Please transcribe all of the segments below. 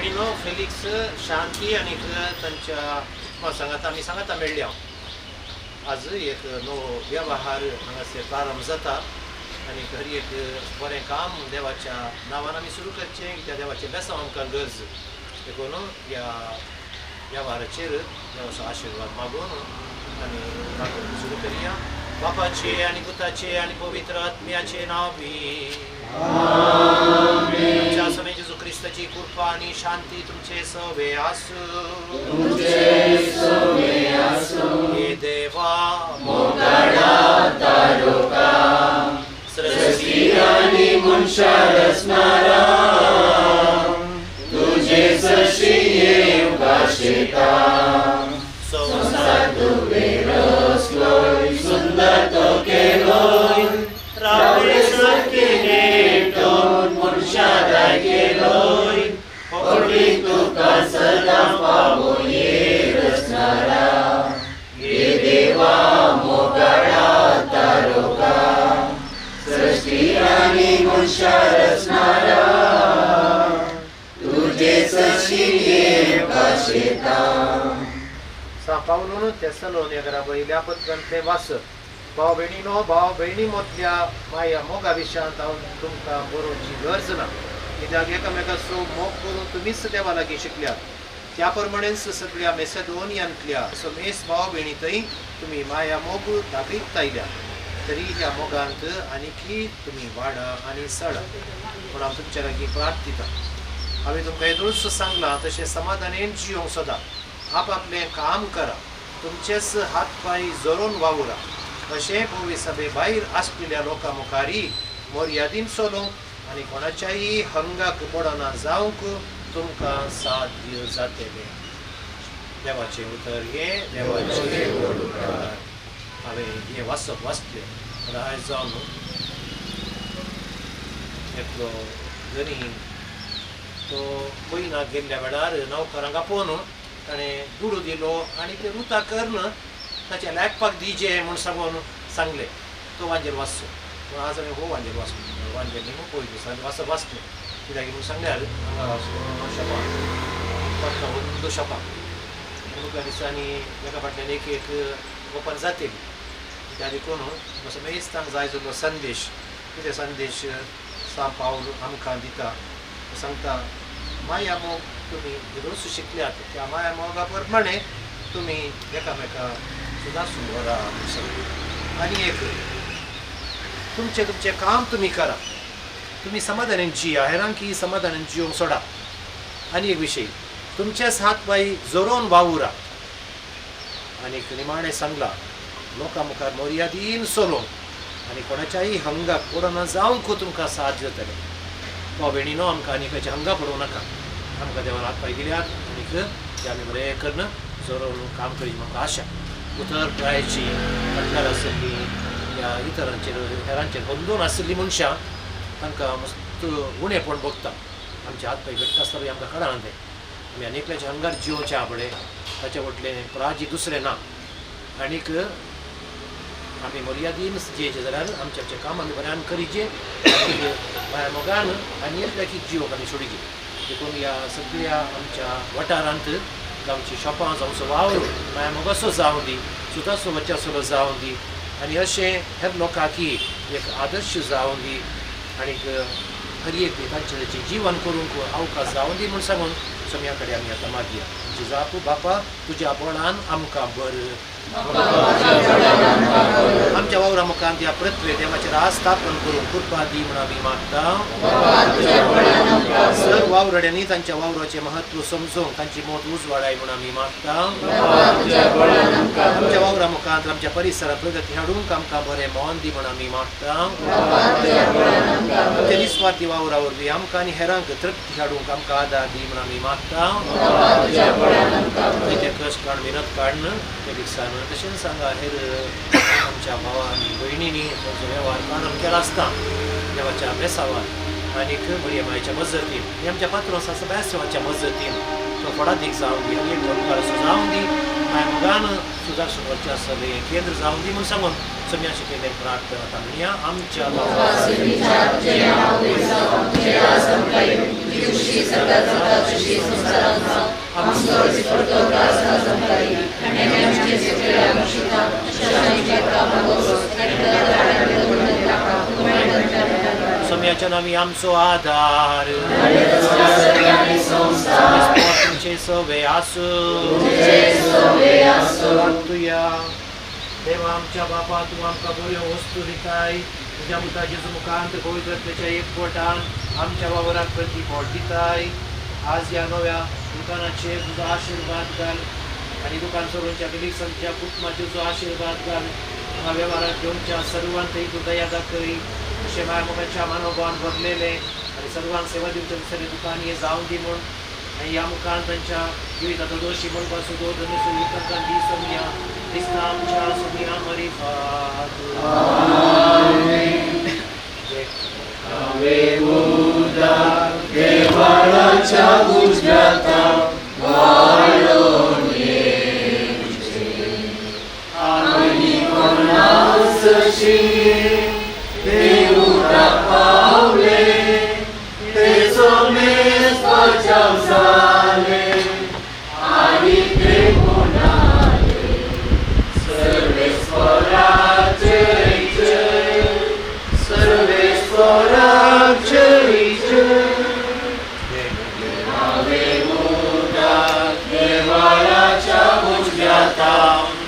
भयणीनो, Felix, शांती आनी तांच्या कुटुंबा सांगाता आमी सांगाता मेळ्ळ्या। आज एक नवो व्यवहार हांगासर प्रारंभ जाता आनी हर एक बरें काम देवाच्या नांवान आमी सुरू करचें, कित्याक देवाचें बेसांव आमकां गरज। देखून ह्या व्यवहाराचेर देवाचो आशिर्वाद मागून आमी सुरू करया। बापाचे आनी पुताचे आनी पवित्र आत्म्याचे नांव बी आमच्या स्वामी जेजू क्रिस्ताची कृपा आनी शांती तुमचे सवे आसूं। हे देवा मोगाळा तारुका सृष्टी आनी मनशा रचणारा तुजे सशी येवंक आशेता। संवसार तुवें रचलोय, सुंदर तो केलोय, रावले सारके नेटोन मनशा दाय केलोय, होडली तुका सदां पावोये रचणारा। हे देवा मोगाळा तारुका सृष्टी आनी मनशा रचणारा तुजे सशी येवंक आशेता। सां पावलून थेसलोनिया बरयल्या पत्रांतलें वाचप। भाव भयणीनो, भाव भयणी मदल्या माया मोगा विशयांत हांव तुमकां बरोवची गरज ना, कित्याक एकामेकाचो मोग करून तुमीच देवा लागीं शिकल्यात। त्या प्रमाणेच सगळ्या मेसेडोनियांतल्या समेस भाव भयणी थंय तुमी माया मोग दाखयत आयल्या। तरी ह्या मोगांत आनीकी तुमी वाडा आनी सडा म्हूण हांव तुमच्या लागीं प्रार्थिता। हांवें तुमकां येदोळच सांगलां तशें समाधानेन जियोंक सोदा, आपआपलें काम करा, तुमचेच हात पांय जोरून वावुरा, अशें पवी सभे भायर आसलेल्या लोकां मुखारी मर्यादीन चलोवंक आनी कोणाच्याय हंगाक पडना जावंक तुमकां साध्य जातलें। देवाचें उतर हें देवाचें उपकार। हांवें हें वाचप वाचलें आनी आयज जावन एकलो धनी तो पयनाक गेल्ल्या वेळार नौकरांक आपोवन ताणें दुडू दिलो आनी ते रुता करून ताच्या लेखपाक दिजे म्हूण सांगून सांगलें। तो वांजेर वाचचो पूण आज हांवें हो वांजेर वाचलो, वांजेर न्ही पयलीं दिसा वाचप वाचलें कित्याक म्हूण सांगल्यार हांगा शॉपां पडटा अंदू शॉपां मुखार दिसांनी एका फाटल्यान एक एक ओपन जातली। त्या देखून मेस्तांक जाय जाल्लो संदेश, कितें संदेश सां पावल आमकां दिता, सांगता माया मोग तुमी रोज शिकल्यात त्या माया मोगा प्रमाणे तुमी एकामेका सुद्दां सुंदरा। आनी एक तुमचें तुमचें काम तुमी करा, तुमी समाधानान जिया, हेरांकी समाधानान जियोंक सोडा। आनी एक विशय तुमचेच हात पांय जोरोवन वावुरा। आनी निमाणें सांगलां लोकां मुखार मर्यादीन चलोवंक आनी कोणाच्याय हंगाक पडना जावंक तुमकां साथ जातलें। भाव भयणीनो, आमकां आनी खंयच्या हंगा पडोवं नाका, आमकां देवान हात पांय दिल्यात आनीक ते आमी बरें करून जोरोवन काम करीत म्हाका आशा। उतर प्रायची फाटल्यार आशिल्लीं ह्या इतरांचेर हेरांचेर बंदून आशिल्लीं मनशां तांकां मस्त उणेपण भोगता। आमचे हात पांय घट्ट आसता पळय आमकां कळना तें, आमी आनी एकल्याच्या हंगार जियोवचें आहा पळय ताच्या वटलें प्राजी दुसरें ना। आनीक आमी मर्यादीन जियेचें जाल्यार आमचें आमचें काम आमी बऱ्यान करीचें, माया मोगान आनी एकल्याची जियोंक आमी सोडची। देखून ह्या सगळ्या आमच्या वाठारांत जावची शॉपां जावचो वावर माया मोगाचो जावं दी, सुताचो वच्चासो जावं दी आनी अशें हेर लोकांकी एक आदर्श जावं दी आनीक हर एक तांचें जीवन करूंक अवकाश जावं दी म्हूण सांगून सोम्या कडेन आमी आतां मागया। आमची जाप बापा तुज्या बळान आमकां बर, आमच्या वावरा मुखार ह्या पृथ्वे देवाचेर रास स्थापन करूंक कृपा दी म्हूण आमी मागता। सर वावरड्यांनी तांच्या वावराचें महत्व समजूंक तांची मत उजवाडाय म्हूण आमी मागता। आमच्या वावरा मुखार आमच्या परिसरांत प्रगती हाडूंक आमकां बरें मन दी म्हूण आमी मागता। आमच्या निस्वार्थी वावरा वरवीं आमकां आनी हेरांक तृप्ती हाडूंक आमकां आदार दी म्हूण आमी मागता। ते कश्ट काडून मेहनत काडून फेलिक्सान तशेंच सांगा हेर आमच्या भावा आनी भयणींनी तांचो वेव्हार प्रारंभ केला आसता देवाच्या बेसावान आनीक मरिया मायच्या मजतीन आनी आमच्या पात्रोन सेबास्तिवाच्या मजतीन तो फळादीक जावं दी आनी एक उपकाराचो जावं दी, माया मोगान सुदारसून वचचें आसलें केंद्र जावं दी म्हूण सांगून सोम्या शिकयल्ले प्रार्थना तांगण्या आमच्या सोम्याच्या नामी आमचो आधार तुमचे सवे आसूं तुया देवा आमच्या बापा तूं आमकां बऱ्यो वस्तू दिताय तुज्या मुता जेजू मुखांत पवित्रतेच्या एकवटान आमच्या वावराक प्रतिफळ दिताय. आज ह्या नव्या दुकानाचेर तुजो आशिर्वाद घाल आनी दुकान चलोवच्या फिलिक्सांच्या कुटुंबाचेर तुजो आशिर्वाद घाल. हांगा वेव्हारात घेवच्या सर्वांतय तूं दया दाखय. अशें माया मोगाच्या मनोभावान भरलेलें आनी सर्वांक सेवा दिवच्या दुसरें दुकान हें जावं दी म्हूण आनी ह्या मुखार तांच्या जिविताचो दोशी म्हणपाक सुदोर तांकां दी सोमया क्रिस्ता आमच्या सोमया मरिफात. देवाळाच्या उजव्याता वाळोन येवचें आनी कोणासशी देवळा पावले तेचो मेजपाच्या जालें आनी ते म्हणाले सर्वेस्पराचे जय, सर्वेस्पराचे जय. हांवें उदक देवाळाच्या उजव्याता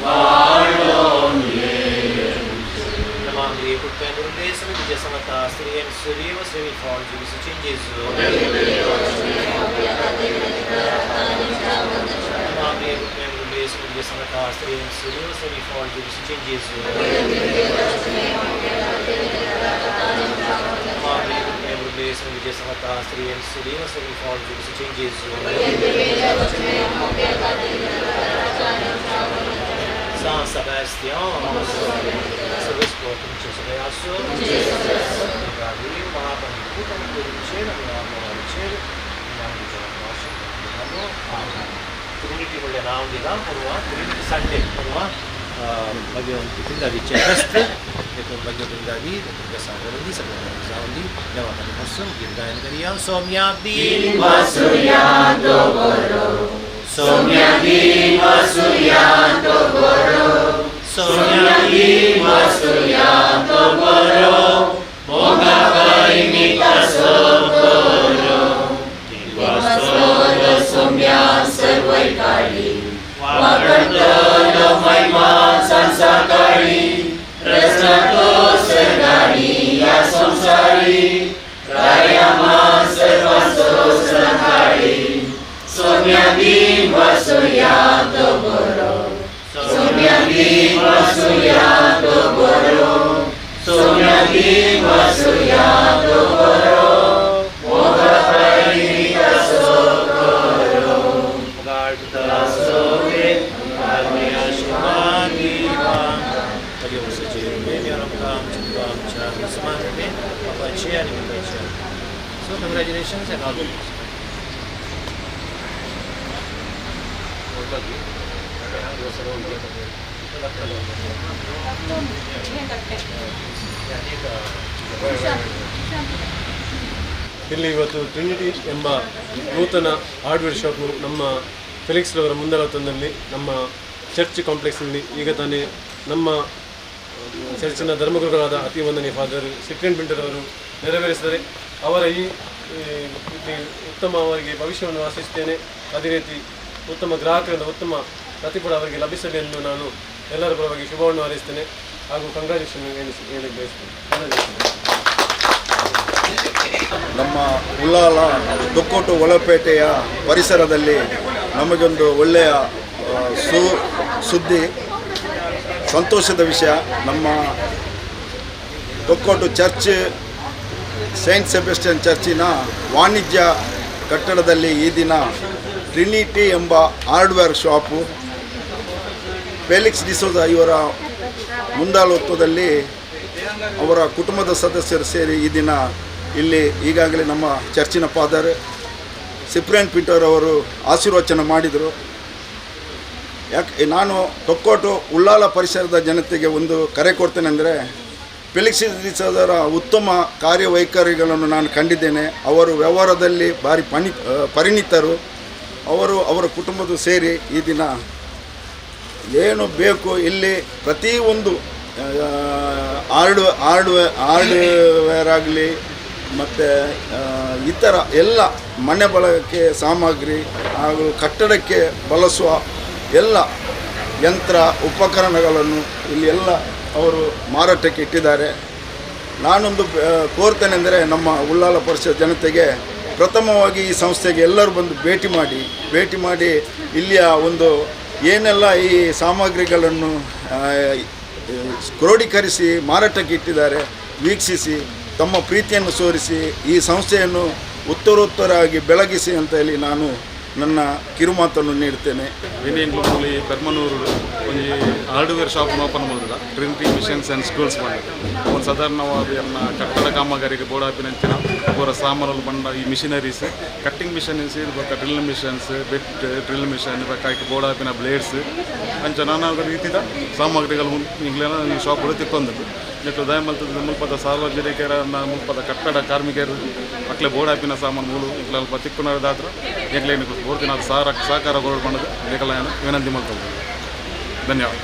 वाळोन येवचें. San Sebastian, Trinity म्हणलें नांव दिलां परवां ट्रिनिटी संडे परवां मागीर त्रिंदादीचें फेस्त देखून मागीर त्रिंदादी बेसां करून दी सगळ्यांक जावन दी देवा खातीर बसून गीत गायन करया. सोम्या दिन वासुया तो बरो, सोम्या दिन वासुया तो बरो, सोम्या दिन वासुया तो बरो, मोगा परिमितासो करो. वासोलो सोम्या सर्वय काळी, वाकडतलो महिमा सांसाकाळी, रचना तो सर्गानी या संसारी, रायामा सर्वांचो सकाळी. सोम्या दिन वासुया तो बरो, सोम्या दिन वासुया तो बरो, सोम्या दिन वासुया तो बरो, मोगा परिमितासो करो. So congratulations and all the best. ಇಲ್ಲಿ ಇವತ್ತು ಟ್ರಿನಿಟಿ ಎಂಬ ನೂತನ ಹಾರ್ಡ್ವೇರ್ ಶಾಪ್ ನಮ್ಮ ಫೆಲಿಕ್ಸ್ ರವರ ಮುಂದಾಳತ್ವದಲ್ಲಿ ನಮ್ಮ ಚರ್ಚ್ ಕಾಂಪ್ಲೆಕ್ಸ್ನಲ್ಲಿ ಈಗ ತಾನೇ ನಮ್ಮ ಚರ್ಚಿನ ಧರ್ಮಗುರುಗಳಾದ ಅತಿ ವಂದನೀಯ ಫಾದರ್ ಸಿಟ್ರಿನ್ ಪಿಂಟರ್ ಅವರು ನೆರವೇರಿಸಿದರೆ ಅವರ ಈ ಉತ್ತಮ ಅವರಿಗೆ ಭವಿಷ್ಯವನ್ನು ಆಶಿಸುತ್ತೇನೆ. ಅದೇ ರೀತಿ ಉತ್ತಮ ಗ್ರಾಹಕರಿಂದ ಉತ್ತಮ ಪ್ರತಿಫಲ ಅವರಿಗೆ ಲಭಿಸಲಿ ಎಂದು ನಾನು ಎಲ್ಲರ ಪರವಾಗಿ ಶುಭವನ್ನು ಹಾರೈಸುತ್ತೇನೆ ಹಾಗೂ ಕಂಗ್ರ್ಯಾಚುಲೇಷನ್ ಹೇಳಿ ಬಯಸ್ತೇನೆ. ನಮ್ಮ ಉಳ್ಳಾಲ ತೊಕ್ಕೋಟು ಒಳಪೇಟೆಯ ಪರಿಸರದಲ್ಲಿ ನಮಗೊಂದು ಒಳ್ಳೆಯ ಸುದ್ದಿ, ಸಂತೋಷದ ವಿಷಯ. ನಮ್ಮ ತೊಕ್ಕೋಟು ಚರ್ಚ್ ಸೈಂಟ್ ಸೆಬೆಸ್ಟಿಯನ್ ಚರ್ಚಿನ ವಾಣಿಜ್ಯ ಕಟ್ಟಡದಲ್ಲಿ ಈ ದಿನ ಟ್ರಿನಿಟಿ ಎಂಬ ಹಾರ್ಡ್ವೇರ್ ಶಾಪು ಫೆಲಿಕ್ಸ್ ಡಿಸೋಜ ಇವರ ಮುಂದಾಳತ್ವದಲ್ಲಿ ಅವರ ಕುಟುಂಬದ ಸದಸ್ಯರು ಸೇರಿ ಈ ದಿನ ಇಲ್ಲಿ ಈಗಾಗಲೇ ನಮ್ಮ ಚರ್ಚಿನ ಫಾದರ್ ಸಿಪ್ರಿಯನ್ ಪೀಟರ್ ಅವರು ಆಶೀರ್ವಚನ ಮಾಡಿದರು. ಯಾಕೆ ನಾನು ತೊಕ್ಕೋಟು ಉಳ್ಳಾಲ ಪರಿಸರದ ಜನತೆಗೆ ಒಂದು ಕರೆ ಕೊಡ್ತೇನೆಂದರೆ, ಫೆಲಿಕ್ಸ್ ಡಿಸೋಜರ ಉತ್ತಮ ಕಾರ್ಯವೈಖರಿಗಳನ್ನು ನಾನು ಕಂಡಿದ್ದೇನೆ. ಅವರು ವ್ಯವಹಾರದಲ್ಲಿ ಭಾರಿ ಪರಿಣಿತರು. ಅವರು ಅವರ ಕುಟುಂಬದ ಸೇರಿ ಈ ದಿನ ಏನು ಬೇಕು ಇಲ್ಲಿ ಪ್ರತಿಯೊಂದು ಹಾರ್ಡ್ವೇರ್ ಆಗಲಿ ಮತ್ತು ಇತರ ಎಲ್ಲ ಮನೆ ಬಳಕೆ ಸಾಮಗ್ರಿ ಹಾಗೂ ಕಟ್ಟಡಕ್ಕೆ ಬಳಸುವ ಎಲ್ಲ ಯಂತ್ರ ಉಪಕರಣಗಳನ್ನು ಇಲ್ಲಿ ಎಲ್ಲ ಅವರು ಮಾರಾಟಕ್ಕೆ ಇಟ್ಟಿದ್ದಾರೆ. ನಾನೊಂದು ಕೋರ್ತೇನೆಂದರೆ ನಮ್ಮ ಉಳ್ಳಾಲ ಪರಿಷತ್ ಜನತೆಗೆ ಪ್ರಥಮವಾಗಿ ಈ ಸಂಸ್ಥೆಗೆ ಎಲ್ಲರೂ ಬಂದು ಭೇಟಿ ಮಾಡಿ ಇಲ್ಲಿಯ ಒಂದು ಏನೆಲ್ಲ ಈ ಸಾಮಗ್ರಿಗಳನ್ನು ಕ್ರೋಢೀಕರಿಸಿ ಮಾರಾಟಕ್ಕೆ ಇಟ್ಟಿದ್ದಾರೆ ವೀಕ್ಷಿಸಿ ತಮ್ಮ ಪ್ರೀತಿಯನ್ನು ತೋರಿಸಿ ಈ ಸಂಸ್ಥೆಯನ್ನು ಉತ್ತರೋತ್ತರಾಗಿ ಬೆಳಗಿಸಿ ಅಂತ ಹೇಳಿ ನಾನು ನನ್ನ ಕಿರುಮಾತನ್ನು ನೀಡುತ್ತೇನೆ. ವಿನಯ್ ಪೆರ್ಮನೂರು ಒಂಜಿ ಹಾರ್ಡ್ವೇರ್ ಶಾಪ್ ಓಪನ್ ಮಲ್ತದ ಟ್ರಿನಿಟಿ ಮಿಷನ್ಸ್ ಆ್ಯಂಡ್ ಸ್ಕೂಲ್ಸ್ ಬಂದಿದೆ. ಒಂದು ಸಾಧಾರಣವಾದ ಎನ್ನ ಕಟ್ಟಡ ಕಾಮಗಾರಿಗೆ ಬೋಡಾಪಿನಂಚಿನ ಪೂರ ಸಾಮಾನುಲು ಬಂಡ ಈ ಮಿಷಿನರೀಸ್ ಕಟ್ಟಿಂಗ್ ಮಿಷನ್ಸ್ ಬೊಕ್ಕ ಡ್ರಿಲ್ ಮಿಷನ್ಸ್ ಬೆಟ್ ಡ್ರಿಲ್ ಮಿಷನ್ ಬೊಕ್ಕ ಐಕ್ ಬೋಡಾಪಿನ ಬ್ಲೇಡ್ಸ್ ಅಂಚ ನಾನಾ ರೀತಿದ ಸಾಮಗ್ರಿಗಳು ಇಂಗ್ಲೇನ ಈ ಶಾಪ್ ತಿಕ್ಕೊಂದುಂಡು. ನೆಟ್ಟು ದಯ ಮಲ್ತದ ಮುಲ್ಪದ ಸಾರ್ವಜನಿಕರ ಮುಲ್ಪದ ಕಟ್ಟಡ ಕಾರ್ಮಿಕರು ಅಕ್ಲೆ ಬೋಡಾಪಿನ ಸಾಮಾನು ಮೂಲು ಇಂಕ್ಲೆ ಅಲ್ಪ ತಿಕ್ಕುನದಾತ್ರ ಎಂಕ್ಲೇನು ಬೋರ್ತಿನ ಸಹಕಾರ ಕೊಡೋದು ಬಂದದ್ದು ವಿನಂತಿ ಮಲ್ತದ್ದು. ಧನ್ಯವಾದ.